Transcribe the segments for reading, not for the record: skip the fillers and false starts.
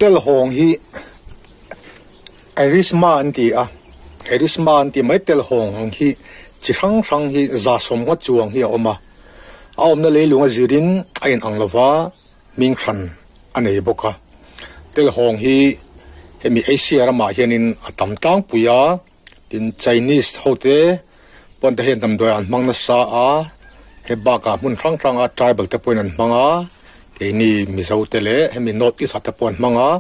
Telhawng hi Erisma an ti a, Erisma an ti mai telhawng ang hi chi hrang hrang hi 150 chuang hi a awm a, a awmna leilung a zirin a inang lova hming hran a nei bawk a. Telhawng hi hemi Asia ramah hianin a tam tlangpui a, tin Chinese hote pawn te hian damdawi an hmang nasa a, he bakah hmun hrang hranga tribal te pawhin an hmang a, keini Mizo te leh hemi North East ah te pawh an hmang a.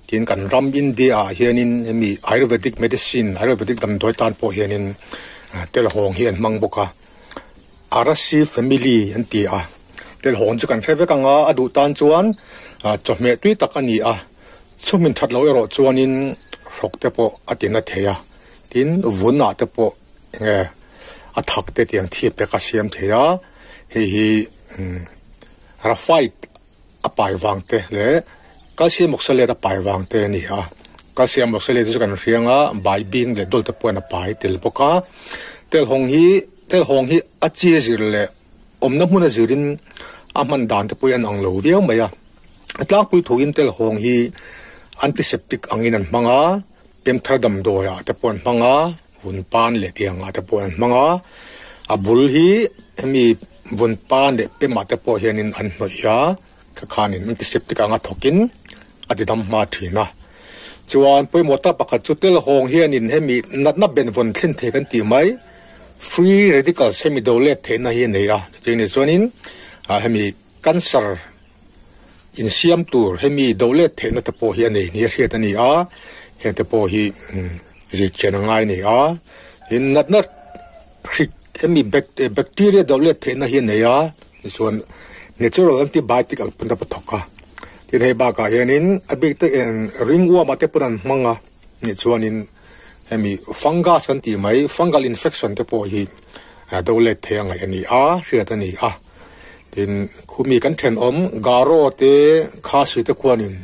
Tin kan ram India ah hianin hemi Ayurvedic medicine, Ayurvedic damdawi tan pawh hianin telhawng hi an hmang bawk a. Arasi family an ti a, telhawng chu kan hre vek ang a, a duh tan chuan chawhmeh tui tak a ni a, chhumhin that loh erawh chuanin hrawk te pawh a ti na thei a, tin vun ah te pawh enge a thak te tiang thip te ka siam thei a, hei hi graphite a pai vang te leh calcium oxalate a pai vang te a ni a, calcium oxalate chu kan hriang a baibing leh dawlte pawhin a pai tel bawk a, telhawng hi telhawng hi a chi zir leh awmna hmun a zirin a hman dan te pawh hi an ang lo viau mai a, a tlangpui thuin telhawng hi antiseptic angin an hmang a, pemthar damdawi ah te pawh an hmang a. Vun pan leh tiang ah te pawh an hmang a, a bul hi hemi vun pan leh pem ah te pawh hianin an hnawih a, kha khanin antiseptic anga thawkin a ti dam hma thin a. Chuan pawimawh tak pakhat chu telhawng hianin hemi natna benvawn thlen thei kan tih mai, free radicals hemi do let theihna hi a nei a, chutiang nih chuanin hemi cancer insiam tur hemi do let theihna te pawh hi a nei ni a hriat a ni a, heng te pawh hi zirchian a ngai a ni a, tin natna hrik hemi bacteria do let theihna hi a nei a, tichuan natural antibiotic ang pawn a thawk a, tin hei bakah hianin a bik takin ringworm ah te pawn an hmang a, tichuanin hemi fungus kan tih mai fungal infection te pawh hi do let theih a ngaih a ni a, hriat a ni a. Tin, khumi kan thenawm Garo te Khasi te khuanin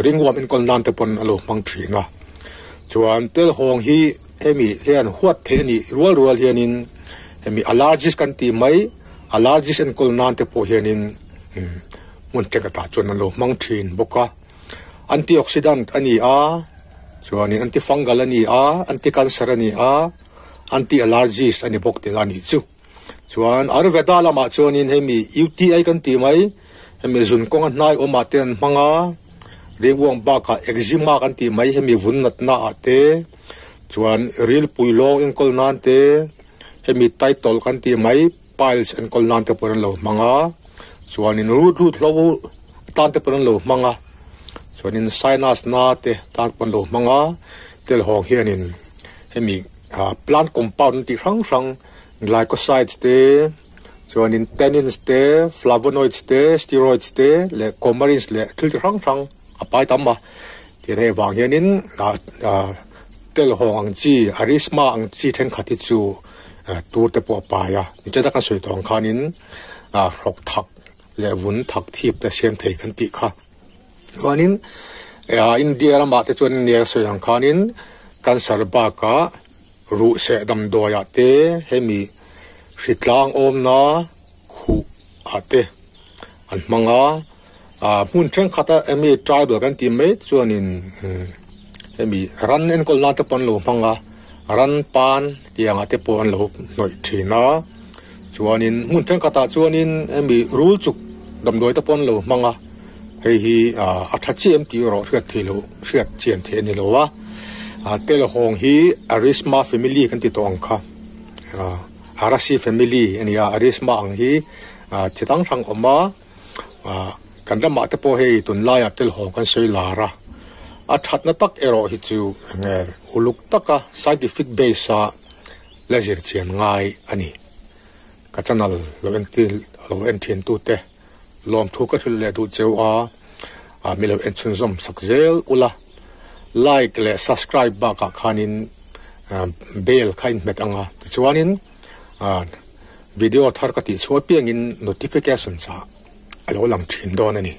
ringawm enkawl nan te pawn a lo hmang thin a. Chuan telhawng hi hemi hian huat theih a nih rual rual hianin hemi allergies kan tih mai allergies enkawl nan te pawh hianin hmun thenkhatah chuan an lo hmang thin bawk a. Antioxidant a ni a, chuanin antifungal a ni a, anticancer a ni a, anti-allergies a ni bawk tih a nih chu. Chuan Ayurveda lamah chuanin hemi UTI kan tih mai, hemi zun kawnga hnai awmah te an hmang a, ringawng bakah eczema kan tih mai hemi vun natna ah te, chuan rilpui lawng enkawl nan te, hemi title kan tih mai piles enkawl nan te pawh an lo hmang a, chuanin root root hlo tan te pawh an lo hmang a, chuanin sinus na te tan pawh an lo hmang a, telhawng hianin hemi plant compound an tih hrang hrang. Glycosides te, chuanin tannins te, flavonoids te, steroids te leh coumarins leh thil chi hrang hrang a pai tam a. Tin hei vang hianin telhawng ang chi, arisma ang chi thenkhat hi chu tur te pawh a pai a. Nichata kan sawi tawh ang khanin hrawk thak leh vun thak thip te siam thei kan tih kha. Chuanin India ramah te chuan nia sawi ang khanin cancer bakah Ruh seh damdawiah te hemi hritlang awmna khuh ah te an hmang a, ah hmun thenkhat a hemi tribal kan tih mai chuanin hemi ran enkawl nan te pawh an lo hmang a, ran pan tiang ah te pawh an lo hnawih thin a, chuanin hmun thenkhat ah chuanin hemi rul chuk damdawi te pawh an lo hmang a, hei hi ah a tha chiah em tih erawh hriat theih loh hriat chian theih a ni lo a. Ah telhawng hi Arisma family kan ti tawh ang kha ah Arasi family a ni a Arisma ang hi ah chi dang hrang awm a ah kan ramah te pawh hei tunlaiah telhawng kan sawi lar a a thatna tak erawh hi chu enge uluk taka scientific base a la zir chian ngai a ni ka channel lo entir lo en thin tute Lawmthu ka hrilh leh duh cheu a, ah mi lo en chhunzawm sak zel ula, like leh subscribe bakah khanin bell kha in hmet ang a, tichuanin ah video thar ka tih chhuah piangin notification ah a lo lang thin dawn a ni.